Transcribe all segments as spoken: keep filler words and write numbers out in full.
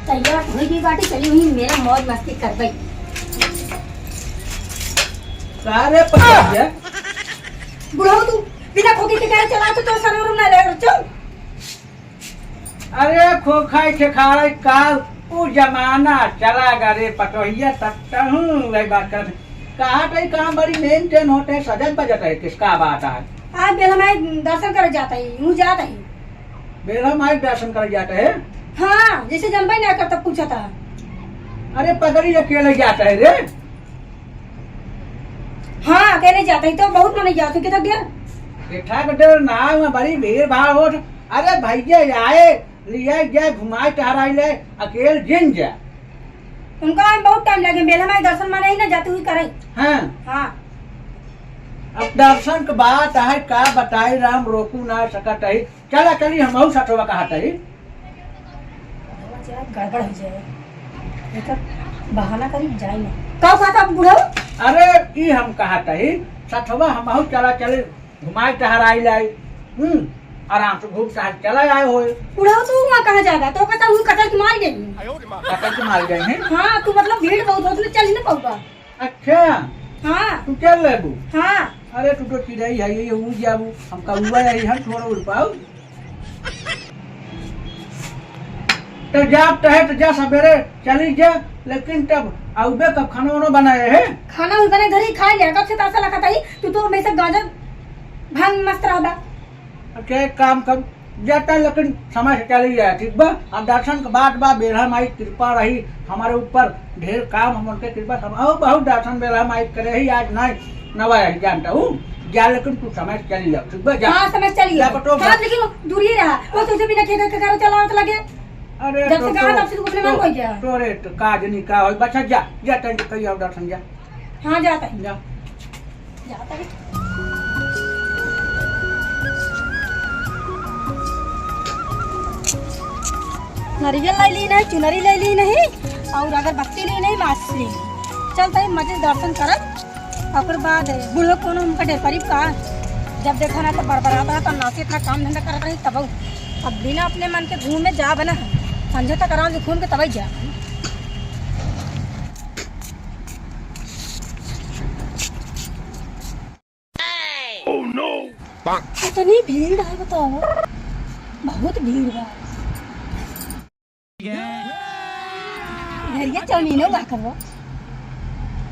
तैयार होई गई बाटी, चली हुई मेरा मौज मस्ती करबई। का रे पतोहिया? बुढ़ऊ तू बिना खोके के गाड़ी चला तो तोर सरवरु ना ले चल। अरे खोखाई खेखाई काल उ जमाना चला गा रे पतोहिया, तब तहूँ वही बात कर। कहा कहीं काम बड़ी मेन टेन होते, सजत बजत है, किसका बात है? आज बेलहा माई दर्शन करे जाता ही, यूं जाता ही। बेलहा माई दर्शन करे जाता है? हाँ, जैसे जनबे ना करता पूछा था। अरे पगड़ी अकेले जाता है रे? हाँ, अकेले जाता ही तो बहुत मन जाता, कितना देर? कितना देर ना, वहाँ बड़ी भीड़ भाड़ हो। अरे भैया आए, लिया जाए, घुमाए टहराई ले, अकेल जिन जा। उनका आए बहुत टाइम लगे, बेलहा माई दर्शन माने ही ना जाते हुई करे। हाँ। हाँ। अब दर्शन के बात है, का बताई राम, रोकू ना सकत है। चला चली, हमहू सथवा कहत ही। गड़बड़ हो जाए, एकर बहाना करी जाए ना। का कहत अब बुढ़ऊ? अरे ई हम कहत ही, सथवा हमहू चला चली, घुमाई टहराई लाई। हम्म, आराम से घूम टहर चला आए होए। बुढ़ऊ तू वहाँ कहाँ जाएगा? तो कहता हूँ कटल के मार गई। कटल के मार गई हैं? हाँ, तू मतलब भीड़ बहुत होत ना, चल ही ना पाऊंगा। अच्छा। हाँ। तू चल लेबू? हाँ। अरे तू तो चिड़ई है, ये ऊँच जाबू, हम कौआ है, हम थोड़ा उड़ पाऊ। तो जा, तहे तो जा, सवेरे चली जा, लेकिन तब आउबे कब? खाना वाना बनाए है? खाना भी बने, घर ही खा लिया, कब से तासा लगा था ही, तू तो हमेशा गांजा भांग मस्त रहबा। अच्छा, एक काम कर, जाता लेकिन समय से चली जाए, ठीक बा? अब दर्शन के बाद बा, बेलहा माई कृपा रही हमारे ऊपर, ढेर काम हम उनके कृपा से, और बहुत दर्शन बेलहा माई करे ही, आज नहीं नवा है जानता हूँ। जा लेकिन तू समय से चली जा, ठीक बा? जा। हाँ, समय से चली जा, जा। बटो हाँ, जा। लेकिन दूर ही रहा, वो तुझे बिना खेत के घर चला होत लगे। अरे जब तो, से कहा तो, तब से तू अपने तो, मन को गया। तोरे तो काज नहीं का होई, बच्चा जा, जा तन कही और दर्शन जा। हाँ, जाता है। जा। जाता है। नारियल ले ली नहीं, चुनरी ले ली नहीं, और अगरबत्ती ली नहीं, माचिस ली नहीं। चलता है मजे से दर्शन करब। ओकर बाद बूढ़ो कोनो हमका डेर परी का, जब देखा ना तो बड़बड़ात रहा, तो नाचे इतना काम धंधा करत रही तब। अब बिना अपने मन के घूमे जा बना है, संझे तक आराम से घूम के तबई जा। इतनी भीड़ है बताओ, बहुत भीड़ बा। घर के चाउमीनो बा करबो,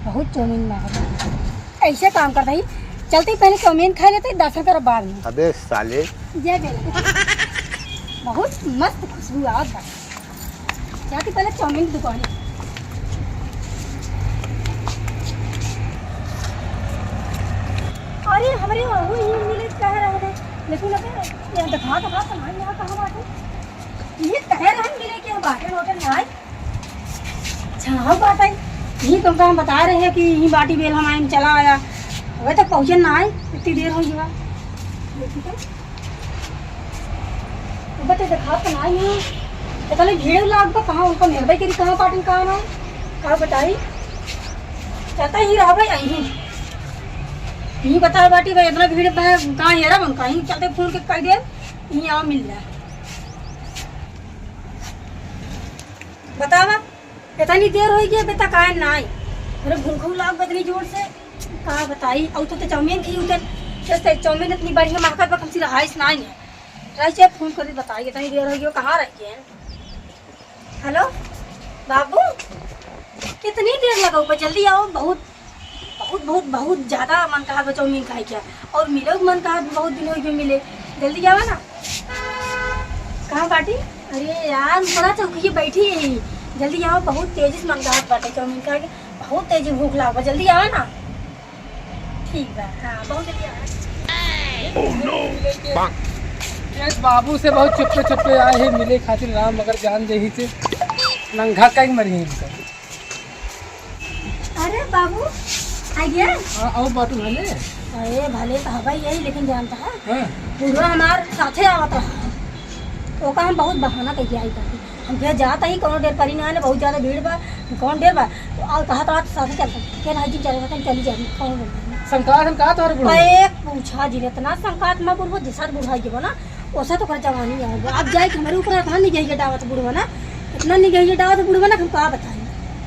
बहुत चाउमीन बा। ऐसे काम करता ही, चलते ही पहले चाउमीन खा लेते, दर्शन करो बाद में। अबे साले। जय बेला। बहुत मस्त खुशबू आवत बा। जाके पहले चाउमीन की दुकान। अरे हमरे वहू ही मिले कह रहे थे, लेकिन अबे ये दिखा तो रहा सामान यहाँ कहाँ बाटे? ये कह रहे मिले कि हम बाटे होटल में आए। अच्छा, हाँ बाटे। यही तुमका हम बता रहे हैं कि यही बाटी बेल हम आए, हम चला आया। अबे तक पहुँचे ना आए, इतनी देर हो गया। देखी तो। अब तो देखा तो ना ही है। पता नहीं भीड़ लाग बा, कहाँ उनका मेहरबाई करी, कहाँ पाटिन, कहाँ ना। का बताई? चलता ही रहा भाई, यहीं। यहीं बता बाटी भाई, इतना भीड़ बा, कहाँ हेरा बन, कहीं चलते फोन के कह दे, यहीं आओ मिल जाए। बतावा, इतनी देर हो गई, अबे तक आए ना आए। अरे भूख लाग बा इतनी जोर से, का बताई, और तो, तो चाउमीन खई उतर, जैसे चाउमीन इतनी बढ़िया महकत बा, कम से रहाइश ना है। रहाइश फोन कर बताई, इतनी देर हो गई, कहाँ रह गए हैं? हेलो, बाबू, कितनी देर लगा ऊपर? जल्दी आओ, बहुत, बहुत, बहुत, बहुत ज्यादा मन कहा बा चाउमीन खाए क्या, और मिलो मन कहा बहुत दिन हो गए मिले, जल्दी आओ ना। कहाँ बाटी? अरे यार, बड़ा चौकी बैठी है, जल्दी आओ, बहुत तेजी से मन कहा बाटे चाउमीन खाए के, बहुत तेजी भूख लाग बा, जल्दी आओ ना। ठीक बा, हाँ, बहुत जल्दी आ रहा है। Oh no! एक बाबू से बहुत चुप्पे चुप्पे आए हैं मिले खातिर राम, मगर जान जही से नंगा कहीं मरी है इनका। अरे बाबू, आ गया? हाँ, आओ बाटू भले। अरे भले तो हवा यही, लेकिन जानता है, हाँ। बुढ़वा हमार साथे आवत रहा, ओका हम बहुत बहाना कह के आई बाटी। हम कहे, "जात ही, कौनो डेर परी ना आने, बहुत ज्यादा भीड़ बा, कौन डेर बा?" तो आ, कहा तो, "आज साथे चलते, के नहीं जी, चले, चली जाए, कौनो डेर परी ना।" संकात हम कहा तोहरे बुढ़वा? अरे, पूछा जी, इतना संकात में बुढ़वा, जैसा बुढ़ाई के बा ना, ओसे तो ओकर जवानी आ गया। अब जाए कि हमारे ऊपर हाथ नहीं गई, डावत बुढ़वा ना, इतना निगहिया डावा तो बुढ़वा ना, हम का बताई।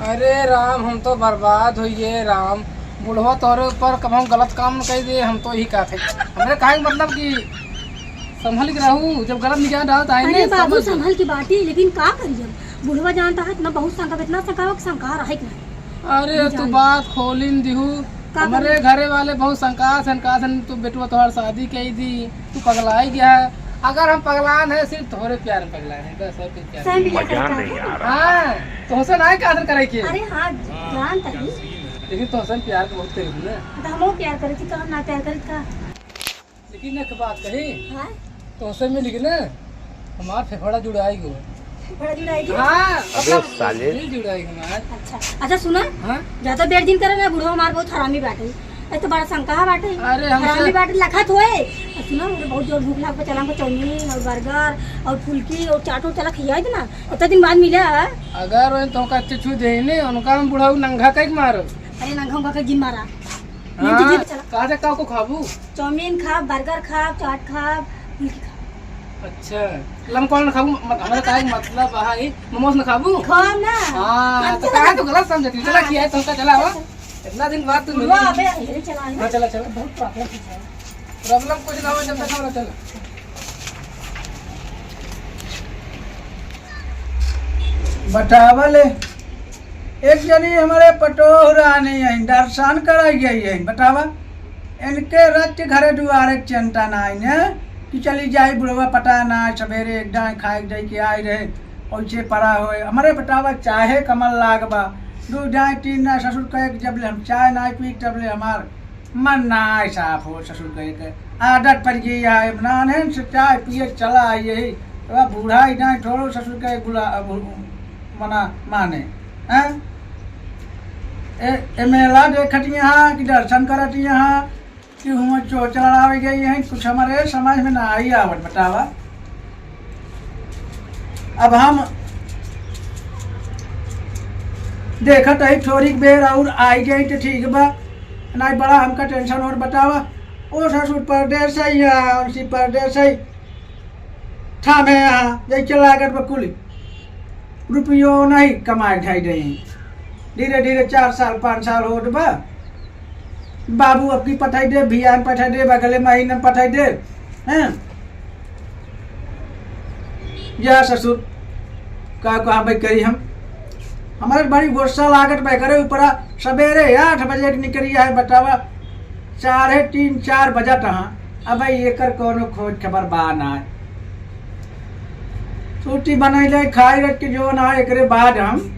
अरे राम, हम तो बर्बाद होइए राम। बुढ़वा तोरे ऊपर कब हम गलत काम न कही दे, हम तो यही कहते। हमरे कहे के मतलब कि संभल के रहू, जब गलत निगाह डालत आए अरे ने, बाबू, समझ। संभल के बाटी, लेकिन का करी अब? बुढ़वा जानता है, इतना बहुत शंका, इतना शंका हो कि शंका रहे के नहीं। अरे, नहीं तू जाने। बात खोलिन दिहू। का हमरे करी? घरे वाले बहुत शंका, शंका से तू बेटवा तोहार शादी कही दी, तू पगलाई गया है। अगर हम पगलान है, सिर्फ तोहरे प्यार में पगलान है, बस और कुछ प्यार सही नहीं। मजा नहीं आ रहा। हाँ, तोहसे ना का आदर करे के। अरे हाँ, जानता ही। लेकिन तोहसे प्यार बहुत करी ना। तो हमहू प्यार करी थी, तो हम ना प्यार करी था। लेकिन एक बात कही, हाँ? तोहसे मिल के ना हमार फेफड़ा जुड़ाई गो। फेफड़ा जुड़ाई गो? हाँ, अबे मतलब साले। दिल जुड़ाई गो हमार। अच्छा, अच्छा सुना, हाँ? ज्यादा देर जिन करे ना, बुढ़वा हमार बहुत हरामी बाटे। एक तो बड़ा शंका बाटे। अरे हमसे हरामी बाटे लखत होए। और सुना, मुझे बहुत जोर भूख लाग पे चला हमको चाउमीन और बर्गर और फुल्की और चाट और चला खियाई देना। इतना दिन बाद मिला है। अगर वो तोहका अच्छे छू दे ने, उनका हम बुढ़ऊ नंगा कई मारो। अरे नंगा उंगा के जिन मारा। हाँ, जिन, जिन, चला। कहाँ से का को खाबू? चाउमीन खाब, बर्गर खाब, चाट खाब, फुल्की खाब। अच्छा, लमकौन खाबू? मत-, हमारा काहे के मतलब है, मोमोज न खाबू? खाब ना। हाँ, हम तो चला। काहे तो गलत समझती? चला, हाँ। किया है तुमका, चला, चल, हाँ। चल। इतना दिन बाद तू मिली। अबे, हेरे चला, है ना? हाँ, चला, चला। बहुत प्रॉब्लम है। प्रॉब्लम कुछ ना हो, जब तक हमारा चला। बतावल, एक जनी हमरे पटोह रानी हैं, दर्शन कराई गई हैं। बतावा, इनके रच घरे दुआरे के चिंता नाई ने कि चली जाई बुढ़वा, पता ना, सवेरे एक दाएं खाए दे के आई रहे, ओइसे पड़ा होए। हमरे बतावा, चाहे कमल लाग बा, दू दाएं तीन दाएं ससुर कहे कि जब ले हम चाय नाई पी, तब ले हमार मन नाई साफ हो। ससुर कहे के आदत पड़ गई है, अब नान्हन से चाय पिए चला आई यही। तो अब बूढ़ा ही दाएं थोड़ो ससुर कहे बुला, अब मना माने। हैं? ए, ए मेला देखत यहाँ कि दर्शन करत यहाँ कि हुआं चोच लड़ावे गई हैं, कुछ हमरे समझ में ना आई आवत, बतावा। अब हम देखत ही थोड़ी बेर और आई गई तो ठीक बा, नहीं बड़ा हमका टेंशन और बतावा। ओ ससुर परदेस है, यहाँ उनसी परदेस है, थामे यहाँ जैसे लागत बा कुली। रुपयो नहीं कमाए ढाई दे। धीरे धीरे चार साल, पाँच साल होत बा। बाबू अबकी पठाई दे, बियान पठाई दे, अगले महीने पठाई दे। हैं? या ससुर, का कहा भाई करी हम? हमारे बड़ी गुस्सा लागत बा एकरे ऊपरा। सबेरे आठ बजे के निकरी है, बतावा, साढ़े तीन, चार बजत हाँ। अब एकर कौनो खोज खबर बा ना। सूती बनैले खाई रख के जो ना, एकरे बाद हम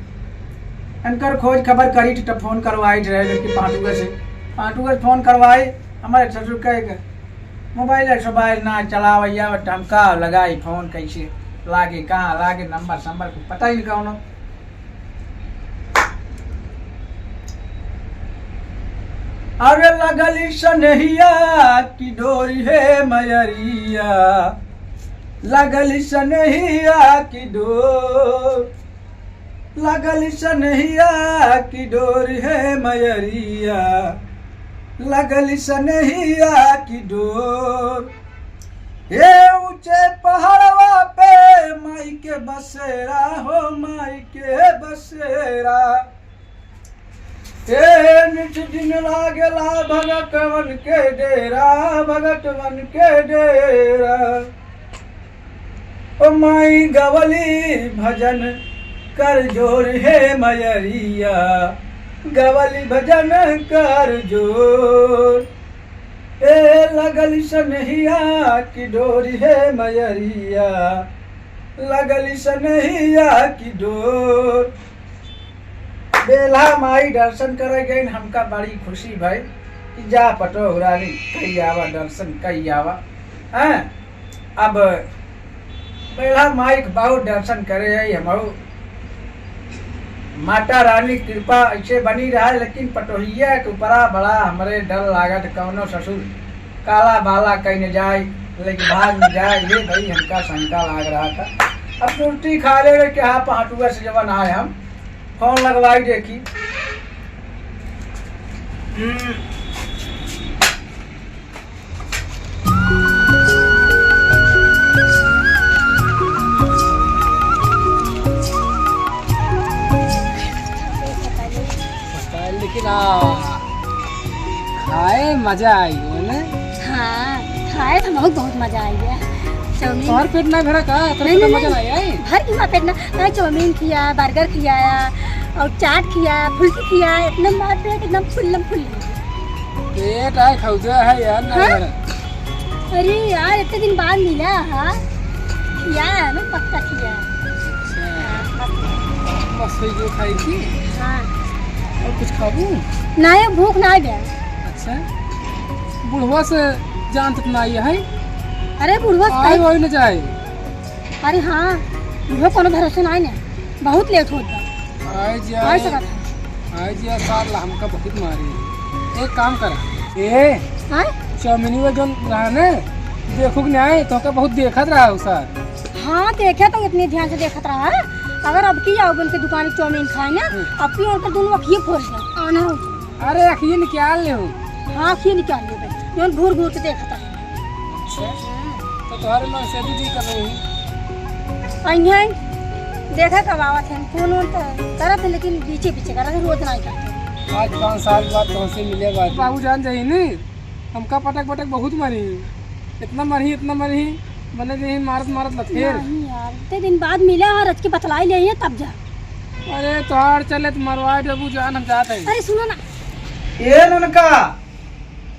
इनकर खोज खबर करी त फोन करवाई रहे लड़की पांडुए से। पांडुए से फोन करवाई, हमारे ससुर कहे के मोबाइल है, मोबाइल ना चलावैया, बट हम का लगाई फोन, कैसे लागे, कहाँ लागे, नंबर संबर कुछ पता ही नहीं कौनो। अरे लगली सनहिया की डोरी हे मयरिया, लगली सनहिया की डोर, लगली सनहिया की डोर हे मयरिया, लगली सनहिया की डोर। हे ऊंचे पहाड़वा पे माई के बसेरा हो, माई के बसेरा। हे नित दिन लागेला भगतवन के डेरा, भगतवन के डेरा। ओ माई गवली भजन कर जोर हे मयरिया, गवली भजन कर जोर। ए लगल सनहिया की डोर हे मयरिया, लगल सनहिया की डोर। बेल्हा माई दर्शन करे गइन, हमका बड़ी खुशी भई कि जा पटोह रानी कई आवा, दर्शन कई आवा। हैं? अब बेल्हा माई के बहुत दर्शन करे आई हमहू। माता रानी के कृपा ऐसे बनी रहा, लेकिन पटोहिया के ऊपरा बड़ा हमरे डर लागत, कौनो ससुर काला बाला कई न जाए, लेके भाग न जाए, ये बड़ी हमका शंका लाग रहा था। अब सुरती खा ले रहे कि हाँ, पहाटुआ से जवन आए हम, फोन लगवाई देखी। हम्म। खाए मजा आई हो ने? हाँ, खाए तो बहुत, बहुत मजा आई है। चाउमीन। तोहर पेट ना भरा का? तोहर नहीं, पेट नहीं, मजा नहीं। नहीं आई? भर गया पेट ना। मैं चाउमीन खिया, बर्गर खियाया और चाट खिया, फुल्की खिया, एकदम बात पे एकदम फुल्लम फुल्ली। पेट आए खौजा है यार, ना हाँ? भरा। अरे यार, इतने दिन बाद मिला हा। खिया है ना, पक्का खिया है। अच्छा। हाँ, बस। बस वही जो खाई थी? हाँ। और कुछ खाबू? ना, ये भूख ना गया। अच्छा। बुढ़वा से जान तक ना आई है? अरे बुढ़वा से आए खाई। वही न जाए। अरे हाँ, वो कोनो भरोसे ना आई ना। बहुत लेट होत बा। आए जा, आए सकत है। आए जा, साल हमका बहुत मारी। एक काम करा। ए, हाँ? चाउमीनिया जौन रहा ने, देखू कि नहीं, तोहका बहुत देखत रहा उ सार। हाँ, देखे तो इतने ध्यान से देखत रहा। अगर अब की जाओ उनके दुकान की चाउमीन खाए ना, हम्म। अब की उनकर दोनों अखिए फोड़ दे। आना हो। अरे, अखिए निकाल ले हो। हाँ, अखिए निकाल ले भाई। जौन घूर घूर के देखत रहा। अच्छा, तो तोहरे मन से दीदी कर रही है? आई हैं, देखा कब आवत हैं, फोन वोन तो करत हैं, लेकिन बीचे बीचे करत हैं, रोज नहीं करते। आज पाँच साल बाद तोहसे मिले बात। बाबू जान जाई नी, हमका पटक पटक बहुत मारी, इतना मारी, इतना मारी, मने जे मारत मारत लथेर। नहीं यार, इतने दिन बाद मिले और रच के बतलाई ले हैं, तब जा। अरे तोहार चले तो मरवा देबू जान, हम जात हैं। अरे सुनो ना। ए ननका,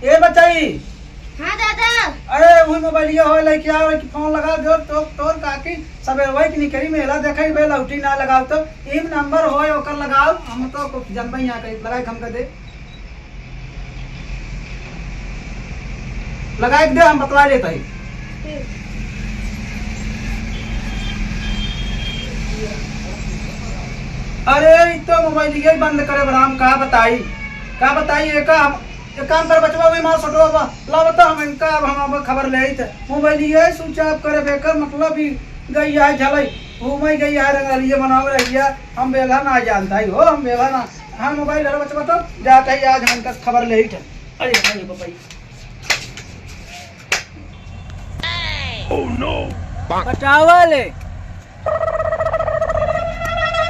ए बचाई। हाँ दादा। अरे वही मोबाइलिया हो लेके आओ, एक फोन लगा दो तो तोर काकी सबेरवा के निकरी मेला देखे बे लौटी ना लगाओ तो ई नंबर होय ओकर लगाओ, हम तो कुछ जनबे यहाँ कहीं लगाए हम कर दे। लगाए के दे, हम बतला लेत हई। अरे ई तो मोबाइलिया ही बंद करे बराम, का बताई, का बताई एका हम एक काम कर बचवा, वही मार सटवा बा, लावत हम इनका, अब हम अब खबर लेइत। मोबाइल ये स्विच ऑफ करे बेकर, मतलब ही गई है झलई, घूमे गई है रंगलिए मनावे रहिया, हम बेला ना जानता ही हो, हम बेला ना। हाँ मोबाइल धर बचवा, तो जाता ही आज हम इनका खबर लेइत। अरे भाई बपाई। Oh no! बचावा ले।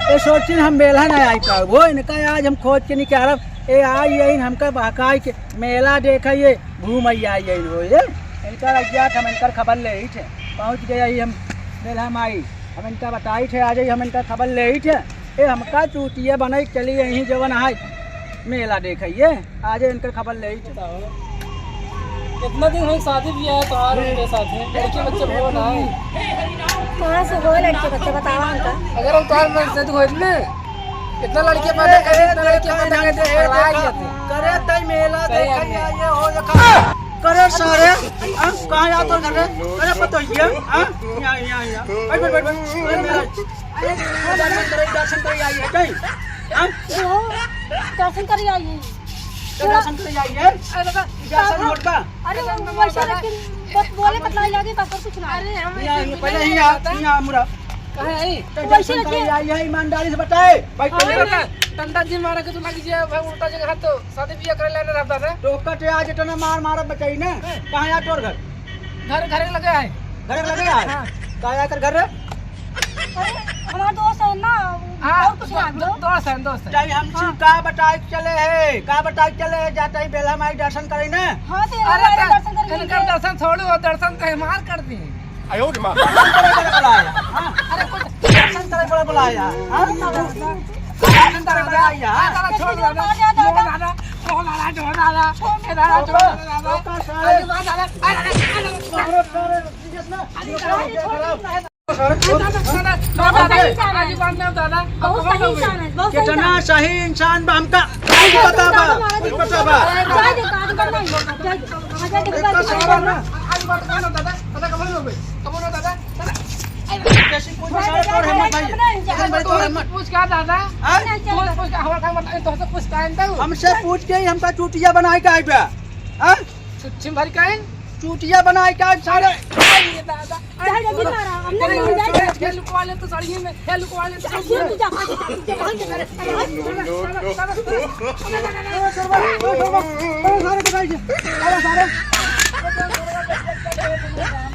ए सोचिन हम बेल्हा ना आई पाउब हो, इनका आज हम खोज के निकारब। ए आई यही हमका बहकाई के मेला देखे ये घूम आई आई यही हो ये। इनका लग गया हम इनकर खबर लेइत है, पहुँच गया ही हम बेल्हा माई, हम इनका बताइत है, आज ही हम इनका खबर लेइत है। ए हमका चूतिया बनाई चली यहीं जवन है मेला देखे ये। आज इनकर खबर लेइत। बताओ। इतना दिन होई शादी बियाह है तोहार उनके साथ है, लड़के बच्चे हो ना है। कहाँ से हो लड़के बच्चे, बतावा हमका। अगर हम तोहार मन से तो होइत ना, इतना लड़के पैदा करे, इतना लड़के पैदा करे, पगला जाते। करे तई मेला सही देखे आदमी। या ये हो देखा। करे सारे, हम कहाँ जात हो घर रे? करे पतोहिया, हाँ? यहाँ, यहाँ, यहाँ। बैठ, बैठ, बैठ, बैठ। अरे मेरा, अरे, दर्शन करे, दर्शन करे आई है कहीं? हाँ? ओ, दर्शन करे आई है। तो दर्शन करे आई है? अरे दादा, दर्शन होत बा? अरे, वैसे लेकिन बस बोले बतलाई लागे, बस और कुछ ना। अरे, हम यहाँ, ऐसे यहाँ, पहले मिले ही नहीं यहाँ, दादा। यहाँ हमरा। कहाँ है? तो वैसे दर्शन करे रखिए। आई है, ईमानदारी से बताए। भाई, हाँ, पहले अरे, टंडन जी मारा के तू लग जाए, भाई, उल्टा जगह हाथ तो शादी बियाह करे लाने रहता था। तो ओकर ते आज इतना मार मारा बचाई ना। हैं? कहाँ है तोर घर? घर, घर लगे है। घर लगे है? हाँ। कहाँ है कर घर रे? अरे, हमार दोस्त है ना, हाँ, और कुछ दो-, ना, दो-, दोस्त है, दोस्त है। चाहे हम हाँ। का बताए के चले है, का बताए के चले है, जाता ही बेल्हा माई दर्शन करे ना। हाँ, तो अरे, हमारे तो दर्शन करेंगे। इनकर दर्शन छोड़ो, दर्शन तो हमार कर दी। आयो रे माँ। दर्शन करे बड़े बुलाया, हाँ? अरे, कुछ दर्शन करे बड़े बुलाया, हाँ? दर्शन करे बड़े आया, हाँ? दादा, छोड़ दे, दादा। छोड़, दादा, छोड़, दादा, छोड़, दादा। ए, दादा, छोड़, दादा। अरे, दादा, अरे, दादा, अरे, दादा। अरे, दादा, छोड़, दादा। दादा, दादा, आज बात ना दादा। बहुत सही इंसान है, बहुत सही इंसान है। कितना सही इंसान बा, हमका कुछ पता बा, कुछ पता बा। जाए दे, आज बात नहीं। जाए दे, हाँ, जाए दे, एक तो सवाल ना। आज बात ना दादा, दादा, कब हो गए? कब हो दादा? कैसी कोई जाए दे, सारे तोड़ हिम्मत भाई। जाए दे, लेकिन भाई तोड़ हिम्मत। पूछ का दादा? हाँ? पूछ, पूछ का, हमारा काम बताइए, तो हमसे पूछ का है, तो? हमसे पूछ के ही हमका चूतिया बनाए के आए बा। हाँ? छुच्छी भर के है? चूतिया बनाए के आए सारे। अरे, ये दादा। जाए दे, दिमाग, हमने अरे, नहीं जाए दे। ये लुकवा ले तो साड़ी में, ये लुकवा ले तो साड़ी में। तू जा, भाग, जा, भाग, जा, भाग, जा।